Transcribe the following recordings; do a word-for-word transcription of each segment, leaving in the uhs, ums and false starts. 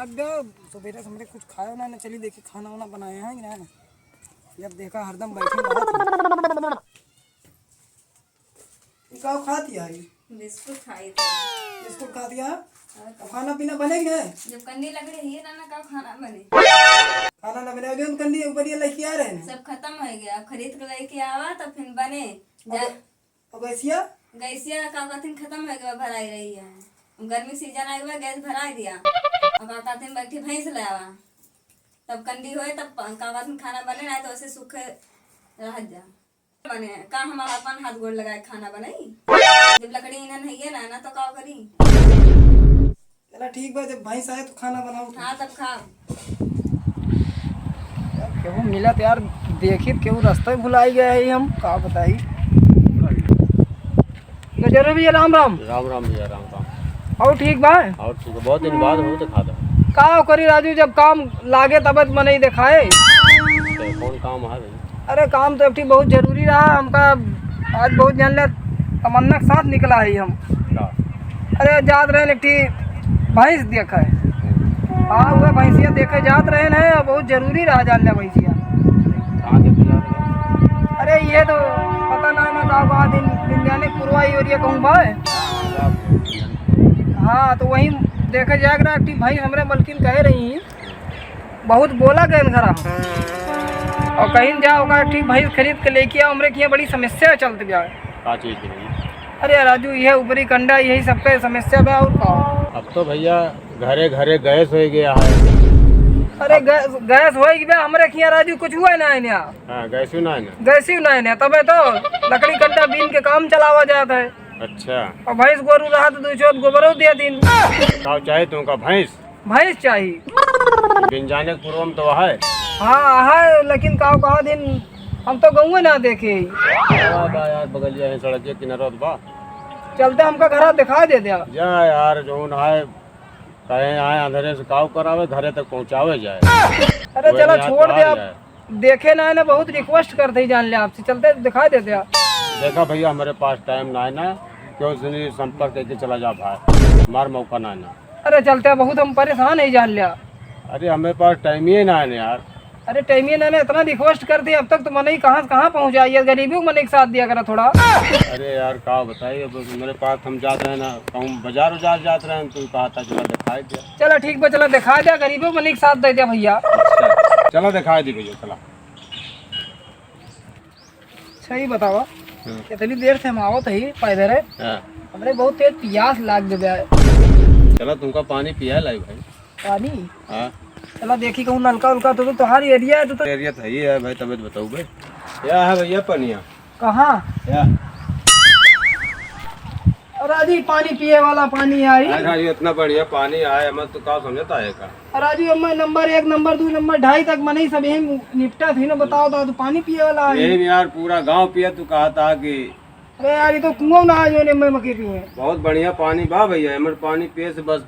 सुबेरे से हमरे कुछ खायो ना, ना चली देखी खाना वाना बनाया है कि ना। जब देखा हरदम बैठी रहत है। ई का खात है ई? बिस्कुट खाई थी। बिस्कुट खात है? और अब खाना पीना बने कि ना? जब कंदी लकड़ी है ना, ना का खाना बने? खाना ना बने, अभी हम कंदी ऊपर ये लेके आ रहे हैं। सब खत्म हो गया, अब खरीद के लेके आवा तो फिर बने। अब जा- और गैसिया? गैसिया का कहथिन खत्म हो गया, भराई रही है। गर्मी सीजन आ गया, गैस भराई दिया। और का कहथिन बैठी भैंस ले आवा, तब कंदी होए, तब प-, का कहथिन खाना बने, ना तो ऐसे सूखे रह जा। बने का हम अपन हाथ गोड़ लगाए खाना बनाई? जब लकड़ी इन्हन है ना, ना तो का करी? चला ठीक बा, जब भैंस आए तो खाना बनाओ। हाँ, तब खाओ। केहू मिलत यार, देखित केहू रास्ता ही भुलाई गए है हम, का बताई। गजरू भैया, राम राम। राम राम भैया, राम राम। और ठीक बा? और ठीक है, बहुत दिन बाद हो तो खा दो। का करी राजू, जब काम लागे तब मनई देखाए। तो कौन काम है भाई? अरे काम तो एक ठे बहुत जरूरी रहा हमका, आज बहुत जान ले तमन्ना के साथ निकला है हम। का? अरे जात रहे एक ठे भैंस देखे। हाँ, वह भैंसिया देखे जात रहे हैं, बहुत जरूरी रहा जान ले भैंसिया। कहाँ देखे जात रहे? अरे ये तो पता ना, मैं का, का दिन, दिन जाने पुरवा ही ओरिया कहूँ बा। हाँ, तो वहीं देखे जाए रहा, एक ठे भैंस हमरे मलकिन कहे रही हैं। बहुत बोला गए घरा हम। और कहीं जा ओका ठीक भैंस खरीद के लेके आओ, हमरे किया बड़ी समस्या चलत बा। का चीज के भैया? अरे राजू, यह ऊपरी कंडा, यही सबके समस्या बा और का। अब तो भैया घरे घरे गैस हो गया है। अरे गैस, गैस हो गया, हमरे किया राजू कुछ हुआ ना है ना। हाँ, गैस ही ना है ना। गैस ही ना है ना, तबे तो लकड़ी कंडा बीन के काम चलावा जात है। अच्छा। और भैंस गोरू रहा तो दू चौथ गोबरो दे दिन। का चाहे तुमका भैंस? भैंस चाही। बिन जाने के पूर्व में तो है। हाँ, है, लेकिन का कहा दिन हम तो गौवे ना देखे। बा यार, बगलिया है, सड़क के किनारे बा। चलते हमका घरा दिखा दे द्या। जा यार, जौन है, कहे आए अंधेरे से काव करावे, घरे तक पहुँचावे जाए। अरे वही चला, यहाँ छोड़ तो दे आ आप। जाए। देखे ना है ना, बहुत रिक्वेस्ट करते ही जान ले आपसे, चलते दिखा देते आप। देखा भैया, हमारे पास टाइम ना है ना, क्यों सुनी संपर्क करके चला जा भाई, हमार मौका ना है ना। अरे चलते बहुत हम परेशान है जान ले। अरे हमारे पास टाइम ही ना है ना यार। अरे टाइम ही ना है ना, इतना रिक्वेस्ट करते अब तक तो मनई कहाँ से कहाँ पहुँचा, ये गरीबी को मनई के साथ दिया करा थोड़ा। अरे यार का बताइए, अब मेरे पास हम जात रहे ना, कहूँ बाजार उजार जात रहे हैं, तू कहा था चला दिखाई दिया। चला ठीक बा, चला दिखाई दिया, गरीबों को मनई के साथ दे दिया भैया। अच्छा, चला दिखाई दी भैया, चला। अच्छा, ये बतावा, हाँ। इतनी देर से हम आवत ही पैदल है, हाँ। हमरे बहुत तेज पियास लाग गया है। चला, तुमका पानी पिया लाई भाई। पानी? हाँ। चला, देखी कहूँ नलका उलका तो, तो तोहार एरिया है, तो, तो एरिया तो ही है भाई, तबे तो बताऊ भाई। या है भैया पनिया। कहाँ? या। अरे राजू, पानी पिए वाला पानी आई। अरे राजू, इतना बढ़िया पानी आए, हमें तो का समझता है का? अरे राजू, हमें नंबर एक, नंबर दो, नंबर ढाई तक मनई सब यही निपटा थी ना, बताओ तो, तो पानी पिए वाला आई। यही में यार पूरा गांव पिया, तू कहा था कि अरे यार, ये तो कुआं ना आज होने में मके पिए। बहुत बढ़िया पानी बा भैया, हमारे पानी पिए से बस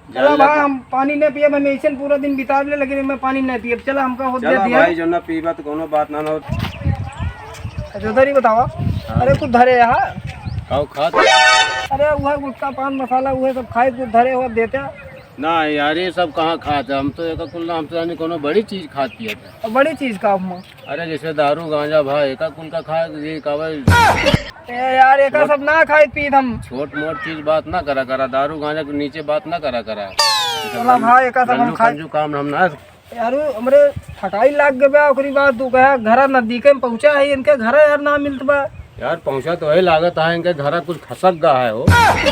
चला जान भाई, लेता। हम पानी नहीं पिए, हम ऐसे पूरा दिन बिता ले, लेकिन मैं पानी नहीं पिए। चला, हमका होत चला दे दिया। भाई, जो ना पीबा तो कोनो बात ना, ना हो। अच्छा, उधर ही बतावा। हाँ। अरे, कुछ धरे यहाँ? काऊ खात? अरे, वह गुटखा, पान मसाला, वह सब खाए, कुछ धरे हो, देते। ना यार, ये सब कहाँ खात है? हम तो एक कुल ना, हम तो यानी कोनो बड़ी चीज खात पियत है। और बड़ी चीज का हम? अरे, जैसे दारू, गांजा, भाई, एका कुल का खाए, ये कावे। ए यार, एका छोट सब ना खाई पीत हम। छोट मोट चीज बात ना करा करा, दारू, गांजा के नीचे बात ना करा करा। चला भाई, एका सब हम गंजू खाई। कंजू काम हम ना। यार, हमरे थकाई लाग गए बा, ओकरी बाद तू कहा, घरा नजदीके में पहुंचा है, इनके घरा यार ना मिलत बा। यार, पहुंचा तो है, लागत है, इनके घरा कुछ खसक गा है हो।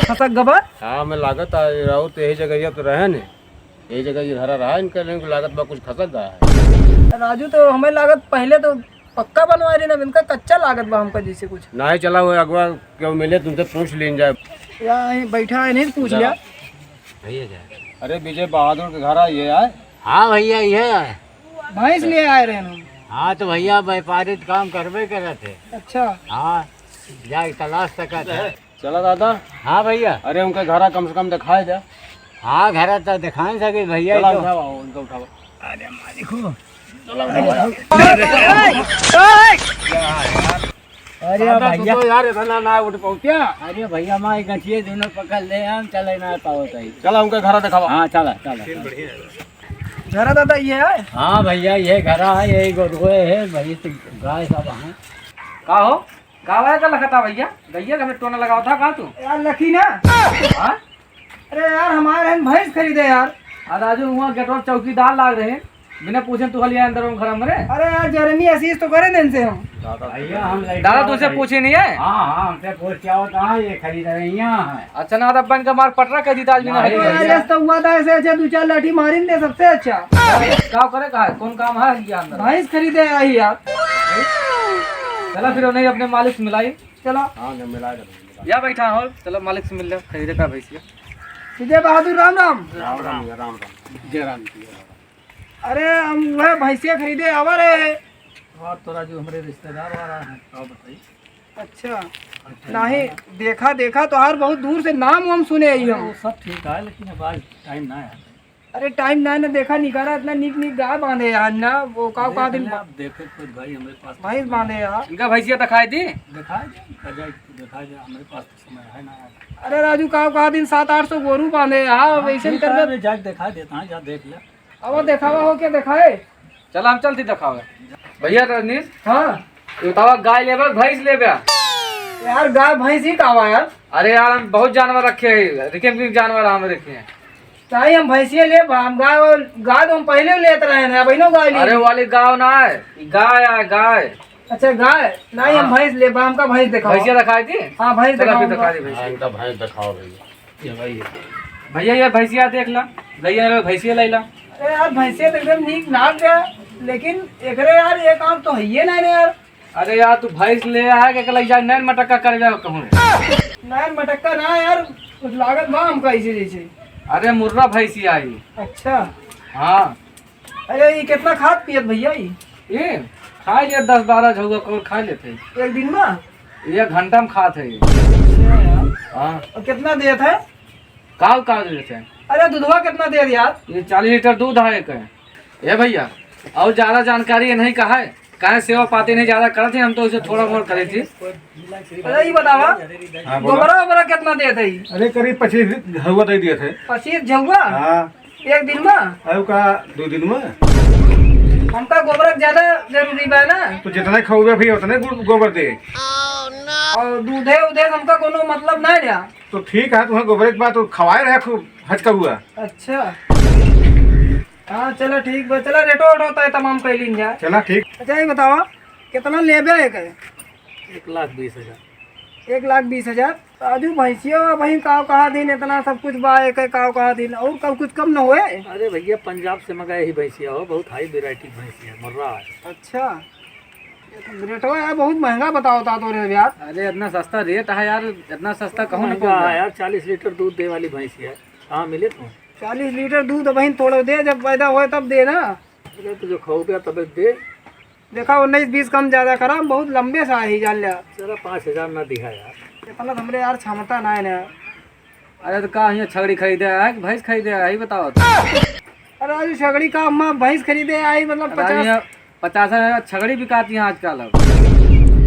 खसक गबा? हाँ, हमें लागत है, और तो यही जगह ये तो रहे ने। यही जगह ये घरा रहा इनका, लेकिन लागत बा कुछ खसक गया है। राजू, तो हमें लागत पहले तो पक्का बनवा रहे ना, इनका कच्चा लागत बा हमका जैसे कुछ। नहीं, चला वो अगवा क्यों मिले, तुमसे पूछ लीन जाए। या यहीं बैठा है, नहीं पूछ लिया। भैया क्या? अरे विजय बहादुर के घर आइए यार। हाँ भैया, ये है। भैंस ले आए रहे हम। हाँ तो भैया, व्यापारी तो काम करबे करत है। अच्छा। हाँ, जाए तलाश सकत है। चला दादा। हाँ भैया। अरे उनके घरा कम से कम दिखाए दे। हाँ, घरा तो दिखाए सके भैया, चला तो उठावा, उनका उठावा। अरे मालिक हो। चला उठावा। अरे दादा, तू भैया। तो यार इतना ना उठ पहुँचिया। अरे भैया, माई गठिए दोनों पकड़ ले, हम चले ना पावत है। चला, उनका घरा दिखावा। हाँ, चला, चला, चला। घरा दादा ये है? हाँ भैया, ये घरा है, यही गोदुए है, भैंस गाय सब हैं। का हो? का वाला का लखता भैया? गैया का हमें टोना लगावा था का तू? यार लखी ना। हाँ? अरे यार, हमारे हम भैंस खरीदे यार। आ राजू, वहाँ गेट पर चौकीदार लाग रहे, बिना पूछे तू हलिया अंदर हम घर में रे। अरे यार, जरमी आशीष तो करे दिन से हम। भैया, हम लड़का दादा, तुझसे वाला पूछे नहीं है? हाँ, हाँ, हमसे पूछ क्या होता है, ये खरीद रहे हैं यहाँ है। अच्छा, ना तो अपन का मार पटरा कर दी आज बिना नहीं, हलिया। भैया। अरे, तो हुआ था ऐसे, अच्छा, दो चार लाठी मारिन दे, सबसे अच्छा। क्या करे का है? कौन काम है हलिया अंदर? भैंस खरीदे आई यार। चला फिर उन्हें अपने मालिक से मिलाई। चला। हाँ, जब मिला दे। या बैठा हो, चलो मालिक से मिल लो, खरीदे का भैंसिया। विजय बहादुर, राम राम। राम राम, राम राम। जय राम जी। अरे, हम वह भैंसिया खरीदे आवा रहे। और तोरा जो हमरे रिश्तेदार वाला है, का बताई? अच्छा। अच्छा, नहीं, हाँ। देखा, देखा तो हर बहुत दूर से नाम हम सुने आई अरे, हम। वो सब ठीक है, लेकिन अब आज टाइम ना है। अरे टाइम ना, ना देखा निकारा, इतना नीक नीक गाय बांधे यार ना, वो का, ये का दिन पहले आप देखे खुद भाई, हमरे पास तो भैंस समय बांधे है। यार। इनका भैंसिया दिखाई दी? दिखाई दे, इनका जाए तो दिखाई दे, हमरे पास तो समय है ना यार। अरे राजू, का, का दिन सात आठ सौ गोरू बांधे यार, हाँ, वैसे ठीक है, करके। मैं जाके दिखा देता हूँ, जा देख ले। अब देखावा हो क्या दिखाए? चला, हम चलती दिखावे। भैया रजनीश, हाँ। ये बतावा, गाय लेबा, भैंस लेबा? यार, गाय भैंस ही का बा यार? अरे यार, हम बहुत जानवर रखे हैं, रिके भी जानवर हम रखे हैं। चाहे हम भैंसिया लेबा, हम गाय, गाय तो हम पहले लेत रहे हैं, अब इनो गाय ली। अरे वाली गाय ना है, गाय है, गाय। अच्छा, गाय? नहीं, हम हाँ। भैंस लेबा, हमका भैंस दिखावा। भैंसिया दिखाई दी? हाँ, भैंस चला फिर दिखावा। दिखा दी भैंसिया। हाँ, इनका भैंस दिखावा भैया। ये भाई, भैया, ये भैंसिया देख ला, गैया रे, भैंसिया ले ला। अरे यार, भैंसिया तो एकदम नीक नाक है, लेकिन एकरे यार, ये काम तो है ही ना यार। अरे यार, तू भैंस ले आए के लग जा, नैन मटक्का कर जा कहूँ। नैन मटक्का ना यार, कुछ लागत बा हमका ऐसे जैसे। अरे मुर्रा भैंसिया आई। अच्छा। हाँ। अरे, ये कितना खात पियत भैया ये? ये खा ले दस बारह झौआ कौन खा लेते हैं। एक दिन में? एक घंटा में खात है ये। अच्छा यार। हाँ। और कितना देत है? काव काव देते हैं? अरे, दूधवा कितना देत यार? ये चालीस लीटर दूध है एक है। ए भैया, और ज्यादा जानकारी ये नहीं कहा है, काहे सेवा पाती नहीं ज्यादा करत है, हम तो इसे थोड़ा बहुत करे थे। अरे, ये बतावा, हाँ, बोलो। गोबरा ओबरा कितना देत है? अरे, करीब पच्चीस झौआ दे दिए थे। पच्चीस झौआ? हाँ। एक दिन में? अरे, का दो दिन में? हमका गोबर ज्यादा जरूरी बा ना। तो जितना खाओगे भी उतने गो-, गोबर दे। और दूधे उधे से हमका कोनो मतलब ना रहा। तो ठीक है, तुम्हें गोबर के बाद तो खवाए रहे खूब हचका हुआ। अच्छा। हाँ, चला ठीक बा, चला रेटो वेटो तय तमाम कर लीन जा। चला ठीक। अच्छा, ये बतावा, कितना लेबे है के? एक लाख बीस हजार। एक लाख बीस हजार। राजू, भैंसिया बा, वही काव कहा दिन, इतना सब कुछ बा, एक काव कहा दिन, और कब कुछ कम न होए? अरे भैया, पंजाब से मंगाए ही भैंसिया हो, बहुत हाई वैरायटी भैंसिया है, मुर्रा है। अच्छा, ये तो रेटवा यार बहुत महंगा बताओ ता तो रे यार। अरे इतना सस्ता रेट है यार, इतना सस्ता कहूँ न महंगा है यार, चालीस लीटर दूध दे वाली भैंसिया है, कहाँ मिले तुम? चालीस लीटर दूध वहीं थोड़ा दे, जब पैदा होए तब दे ना। अरे तो जो खाओगे तब दे। देखा, उन्नीस बीस कम ज्यादा करा, बहुत लंबे से आई, जान लिया। चला, पाँच हजार ना दिहा यार। इतना तो हमरे यार क्षमता ना है ना। अरे तो का हियाँ छगड़ी खरीदे आया है कि भैंस खरीदे आया है, ये बताओ तो। अरे आज छगड़ी का, अम्मा भैंस खरीदे आई, मतलब अरे पचास, यहाँ पचास हजार छगड़ी बिकाती है आजकल अब।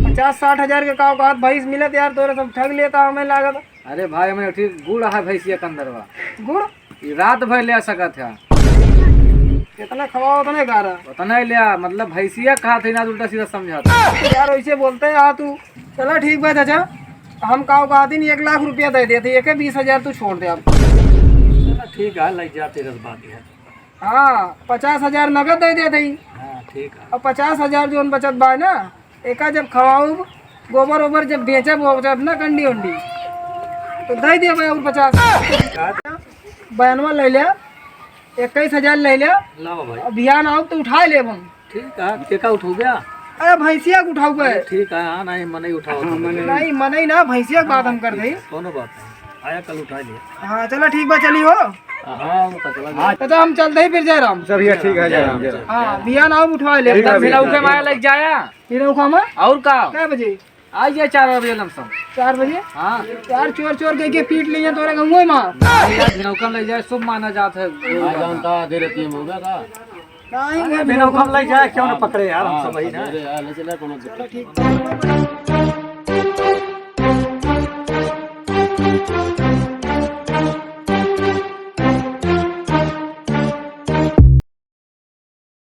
पचास साठ हजार के का औकात भैंस मिलत यार, तोरे सब ठग लेता हमें लागत। अरे भाई, हमें ठीक गुड़ है भैंसिया के अंदरवा। गुड़? ई रात भर ले आ सकत है। कितना खवाओ उतने गारा। उतना ही ले आ, मतलब भैंसिया कहा थे ना, उल्टा सीधा समझाता। यार वैसे बोलते हैं, हाँ तू। चला ठीक बा चाचा, हम काव कहा दिन एक लाख रुपया दे देते, एक बीस हजार तू छोड़ दे अब। चला ठीक है, लग जाते रस बात है। हाँ, पचास हजार नगद दे देते ही। हाँ, ठीक है। अब पचास हजार जोन बचत बा ना, एका जब खवाऊब, गोबर ओबर जब बेचब, हो जब ना कंडी उंडी, तो दे दिया भाई और पचास। बयानवा ले लिया, इक्कीस हजार ले लिया। लाओ भाई। अब बिहान आओ तो उठा लेब हम। ठीक है, के का उठो गया? अरे भैंसिया के उठाऊ अरे गए। ठीक है, हाँ, नहीं, मनई उठाओ हाँ, तो। मनई। नहीं, मनई ना, भैंसिया के बात हम कर दे। कोनो बात नहीं, आया कल उठा लिया। हाँ, चला ठीक बा, चली हो। हाँ, वो तो चला गया। हाँ, तो हम चलते ही फिर जयराम। चलिए, ठीक है, जयराम, जयराम। हाँ, बिहान आओ उठवा ले। ठीक है, तब भैया। मिलाऊ के माया लग जाया। फिर ओखा में? और का? कै बजे? आ जाए चार बजे लमसम। चार बजे? हाँ। यार चोर चोर कह के पीट लिए तोरे गंगोई माँ। नहीं यार, भिनौकम लग जाए, शुभ माना जात है। हाँ, जानता, आधी रात में होगा का? नहीं, अरे, मैं भिनौकम लग जाए, क्यों ना हाँ, पकड़े यार, हम हाँ, सब वही ना। अरे यार, ले चला, कोनो दिक्कत नहीं।